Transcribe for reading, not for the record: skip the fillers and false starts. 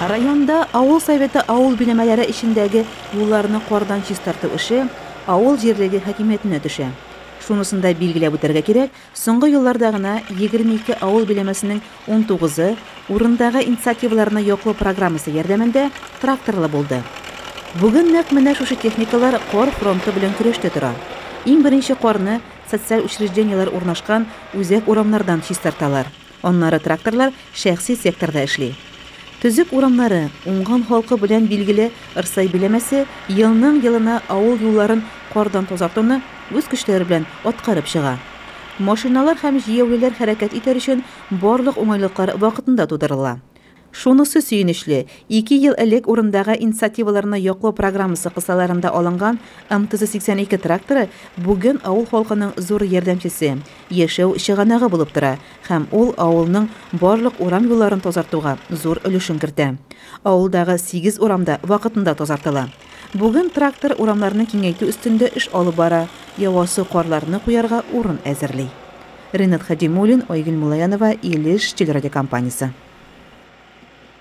Районда авыл советы авыл биләмәләре эчендәге юлларны кардан чистарту эше авыл җирлеге хакимиятенә төшә. Шунысын да билгеләп үтәргә кирәк, соңгы елларда гына 22 авыл биләмәсенең 19-ы урындагы инициативаларны яклау программасы ярдәмендә тракторлы булды. Бүген нәкъ менә шушы техникалар кар фронты белән көрәштә тора. Иң беренче карны социаль учреждениеләр урнашкан үзәк урамнардан чистарталар. Аннары тракторлар шәхси секторда эшли. Төзек урамнары, уңган халкы белән билгеле Ырсай биләмәсе елның-елына авыл юлларын кардан тазартуны үз көчләре белән аткарып чыга. Машиналар һәм җәяүлеләр хәрәкәт итәр өчен барлык уңайлыклар вакытында тудырыла. Шунысы сөенечле, 2 ел элек урындагы инициативаларны яклау программасы кысаларында алынган МТЗ-82 тракторы бүген авыл халкының зур ярдәмчесе, яшәү чыганагы булып тора һәм ул авылның барлык урам юлларын тазартуга зур өлешен кертә. Авылдагы 8 урам да вакытында тазартыла. Бүген трактор урамнарны киңәйтү өстендә эш алып бара, явасы карларны куярга урын әзерли. Ренат Хадимуллин, Айгөл Мулаянова, Илеш телерадиокомпаниясе.